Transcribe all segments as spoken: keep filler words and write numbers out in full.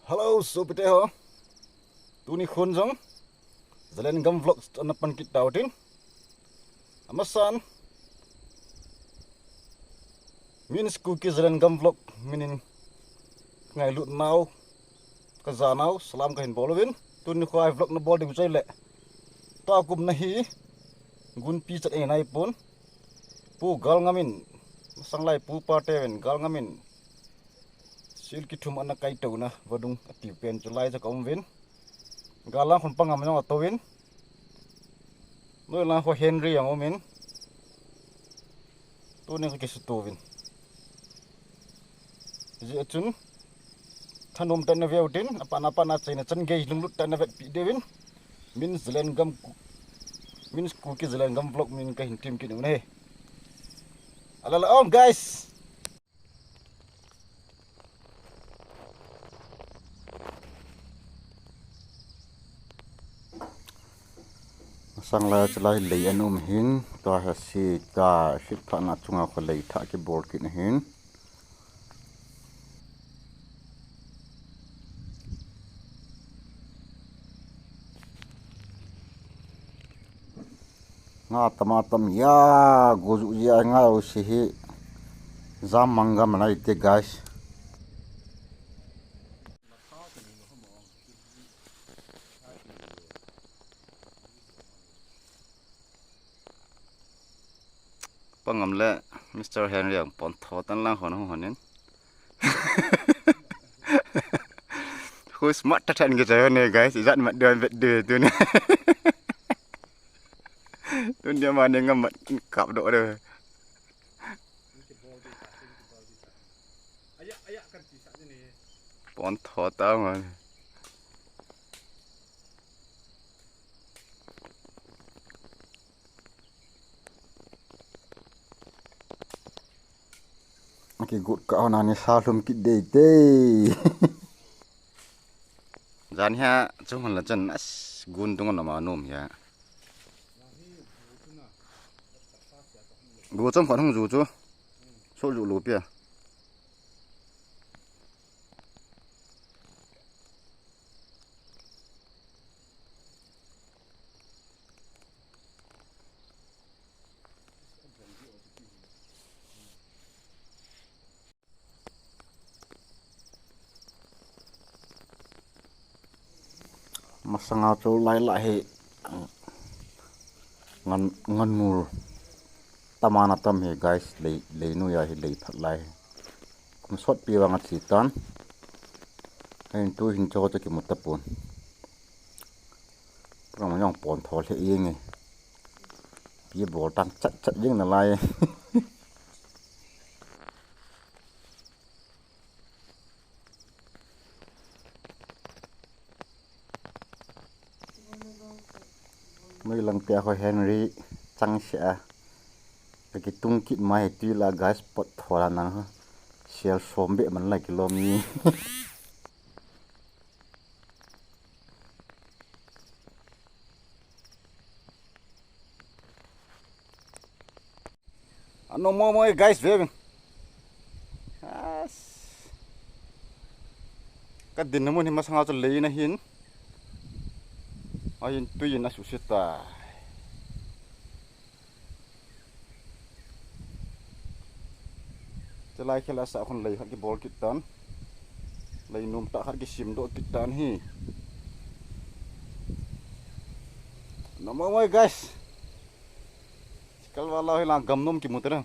Hello, sopite ho. Tuni khun jong Zalengam Vlog ana pan kit tau tin. Amasan, Min's Kuki Zalengam Vlog min in ngailut nau, kaja nau, salam kahin bol uvin. Tuni khu a vlog na bol ding chai le. Tua kum na hi, gunpi chat e nai pon. Pu Galngam in, masang lai pu pa te ven Galngam in. Sil kithum ana kai tona, vadung ati pen chu lai chu ka um vin. Galang khun pangam jong ato vin. Noi lang khu Henry jong um in. Tuni khu kisuto vin. Ji achun. Thanom tana veu tin, apana pana chaina chan gei lunglut tana vetpi deuvin. Min's Zalengam Ku-, Min's Kuki Zalengam Vlog min kahin tim kit u ahi. Alala om, guys. Masang lai chu lai lei ana um hin, tua hi si ta, sit phatna chunga khu lei thah kibol kit na hin. Nga tam a tam ya, go ju ya nga u si hi. Jam mangam anai te, guys. Pangam le Mister Henry ang pon tho tan lang hon hon in. Khu smart ta than ke jai ne, guys. Ijat mat de vet de tuni. Tuni ma ne ngam mat kap do de. Pon tho ta ma. Kigut ka hona ni sa lhum kit dei te. Jan hia chung hon la chan as gun dung na ma nom hia. Gu chom khon hung ju chu. So ju lu pia. Masanga chu lai la hi ngan, ngan mur tamana tam hi, guys, lei, lei nu ya hi lei phat lai. Kum sot pi vang a chi tan. Hin tu hin cho cho ki mu ta pun. Prang ma yong pon tho le ing e. Pi bol tang chat chat jing na lai. Noi lang pia ho Henry chang sia. Ka kitung kit mai ti la, guys, pot thola nang ho. Sial som be man la kilom ni. Ano mo mo, guys, ve. As. Ka din na mun hi masanga chu lei na hin. A hin tu yin a su se ta. Chalai khela sa khun lei khat kibol kit tan. Lei num ta khat kisim do kit tan hi. Namo mai, guys. Kalwa la hi la gam nom kimu ta na.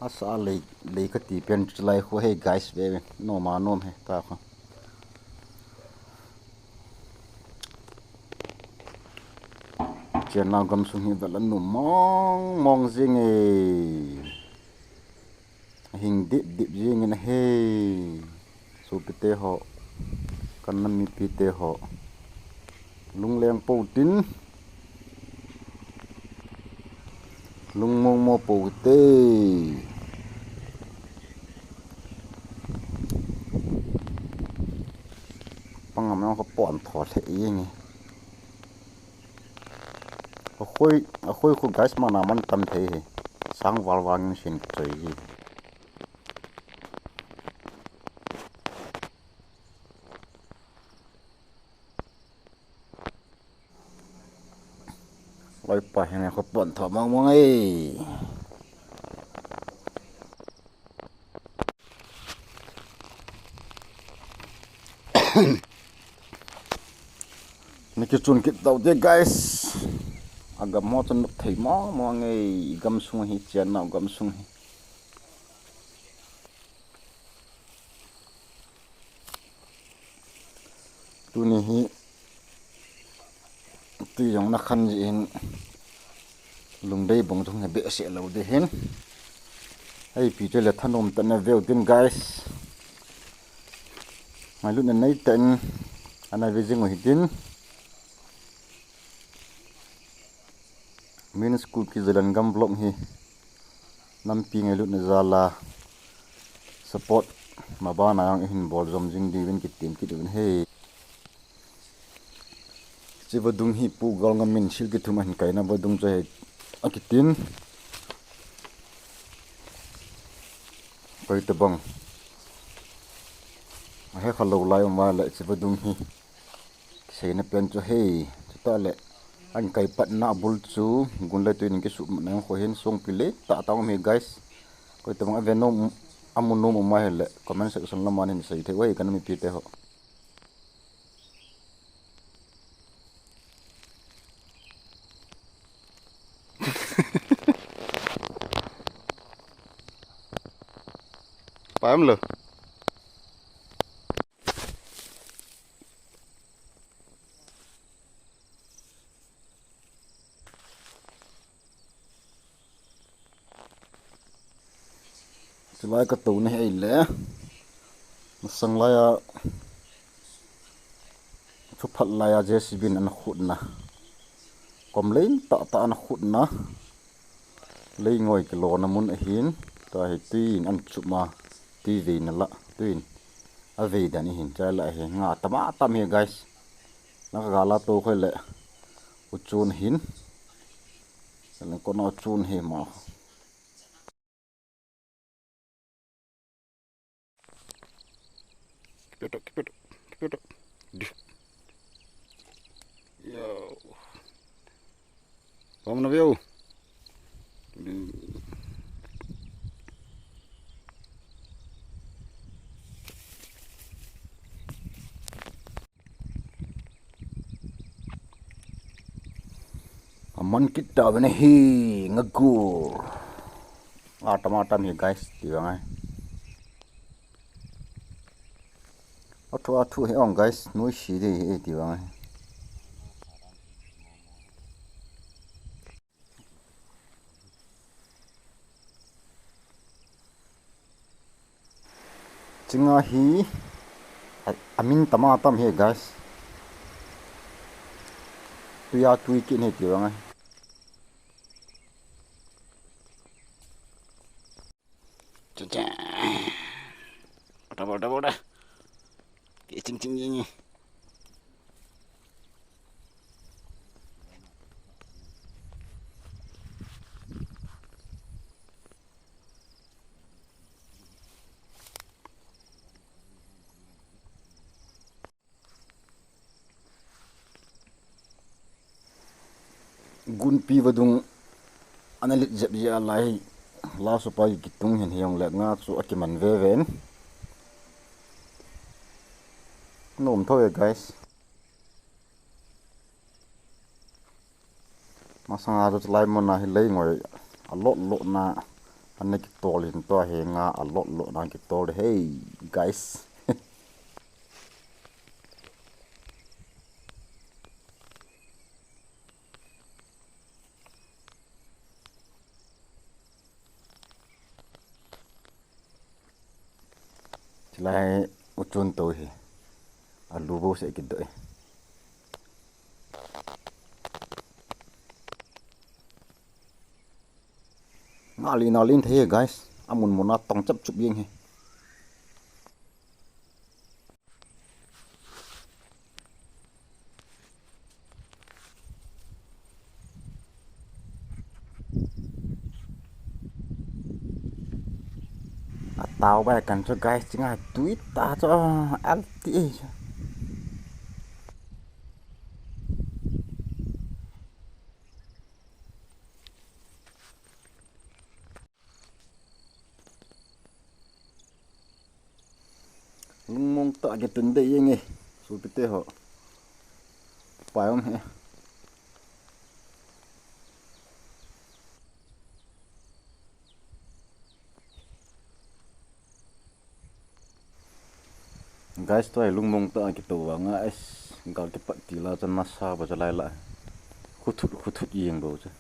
Asa lei, lei ka ti pen chu lai khu hei guys, ve, ve. Nom a nom hei ta khu. Chian lau gam sung hi vel a num mong mong jing e. Hing dip dip jing in a hei. Sopite ho, kan nam mipite ho, lungleng pou tin, lungmong mo pou te. Pangam nang ko pon tho le i nge. A khoi, a khoi khu guys, mana man tam thei hi. Sang val val ngin sin choi hi. Loi pa hin ko pon tho mong mong ei. Niki chun kit tau te guys. Agam ho chun thei mong mong ei, gam sung hi, chian nau gam sung hi. Tuni hi tui jong na khan ji hin lungdei bong jong he behseh lou de hin. Hei pi te le thanom tah na veu tin guys. Ngailutna nei tah in ana ve jing u hitin. Min school ki Zalengam vlog hi nampi ngailutna jal a support ma bana jong ihin bol jom jing diuvin kitem kit uvin he. Chi vadung hi Pu Galngam in sil kithum ahin kaina vadung chu hi akitin. Koi tabang. Ahe kha lou lai um a le chi vadung hi. Seina pen chu hei, chuta le an kai patna bul chu gun le tuin kisuh nang kho hin song pi le tah tah um hi guys. Koi tabang ave nom, amu nom um a hile comment section lama hin sei thei uve kan mipi te ho. Pam lo. Chulai ka to ni hei le. Masang lai a, chu phat lai a J C B in ana khutna. Kom lei tah tah ana khutna. Lei ngoi kilona mun ahin. Tua hi tuin an chuma. Tui veina la. Tuin. A vei dan ahin. Chai la hi nga tam a tam hi guys. Na ka gala to khoi le. U chun hin. Lang ko na u chun hi ma. Keep it up, keep it up, keep it up. Di. Yo. Vamos na veo. Aman kit ta vena hi ngagur. Atam atam hi guys, ti vang ai. Athu athu hi ong guys, noi si de hi ti vang ai. Chinga hi a, amin tama tam hi guys. Tuya tui kin hi ti vang ai. Cha cha. Double double da. Ke ching ching ni. Gunpi vadung ana lit jep jia lai la supa kitung hin hiong le nga chu akiman ve ven. Nom tho e guys. Masanga chu lai mona hi lei ngoi a lot lot na ana kitol hin tua hi nga a lot lot na kitol hei guys. Chilai uchun to hi. Alu bo se kido e. Nalin nalin thei guys. Amun muna tong chap chup yeng hi. Tao bai kan chu guys, chinga tui ta chu, ah, al ti e chu. Lungmong tah a kitun dei jeng e, sopite ho. Pai um e. Guys, tua hi lungmong tah a kitou vang a, es, gal kipat til a chun nasa bou chu lai la. Khuthut, khuthut jeng bou chu.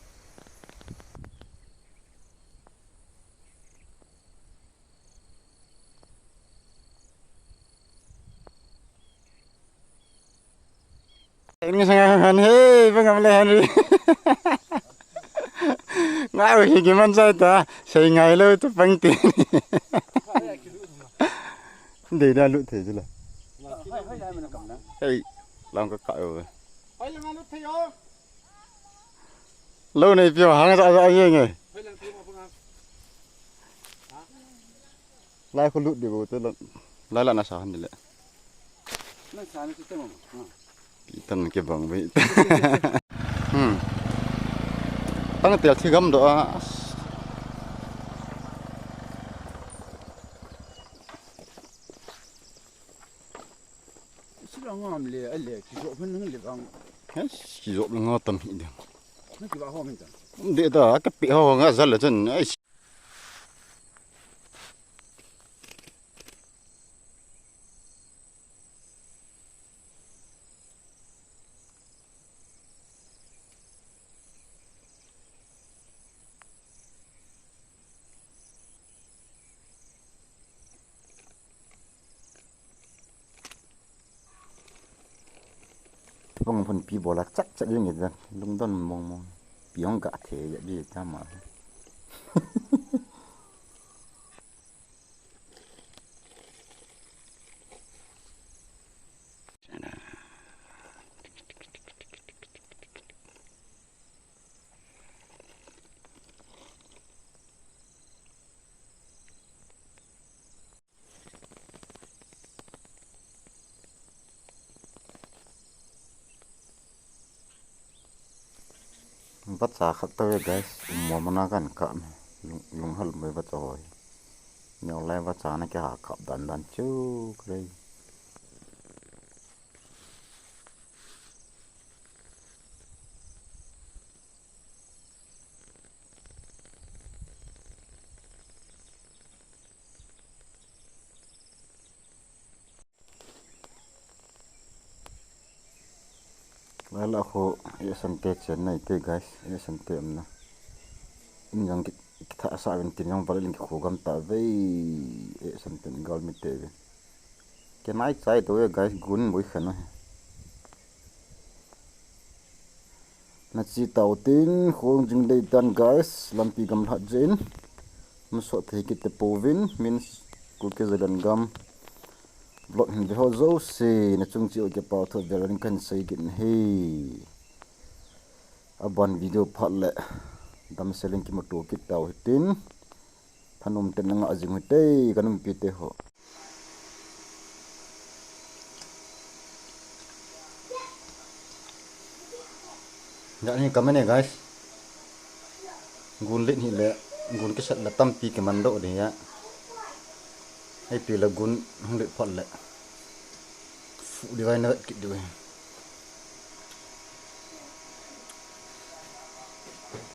Eng sanga han he, bang am le han ri. Ngai u hi ki man sai ta, sei ngai lou tu pang ti. Dei da lut thei chu la. Hei, lam ka ka u. Lou nei pio hang sa sa jeng e. Lai khu lut di bou te la. Lai la nasa han di le. Nasa na chu te mo. Pi tan ke bang ve. Hmm. Tang tel thi gam do a. Sila ngam le, a le, ki zo phan nang le bang. He, ki zo le nga tam hi de. Na ki ba ho min ta. De da, ka pi ho nga zal le chun. Ai. Bang phun pi bola chat chat jeng e, lungdon mong mong. Pi hong ga the ya bi ta ma. Vacha khat tave guys, um mo mana kan ka me. Lung, lung hal mai vacha hoi. Neo lai vacha na ke ha kap dan dan chu kre. Lai la khu, eh, sante chen nai te guys, eh, sante amna. In jang ki, ki tha sa vin tin jang val in ki khu gam ta ve, eh, sante gal mi te ve. Ke nai chai to ve guys, gun boi khan na. Na chi tau tin, khong jing dei tan guys, lampi gam lhat jin. Masot thei kit te pouvin, min ku ke zalan gam. Vlog hin ve ho jouse, na chung chi o ke pau tho ve ran kan sei kit na hi. Aban video phat le. Dam selin ki moto kit tau hitin. Thanom ten na nga jing u hite, ka numpi te ho. Jan hi ka mane guys. Gun lit hi le, gun kisat le tampi kiman doh ding a. Hei pi le gun hung lit phot le. Fu di vai na vet kit diu hi.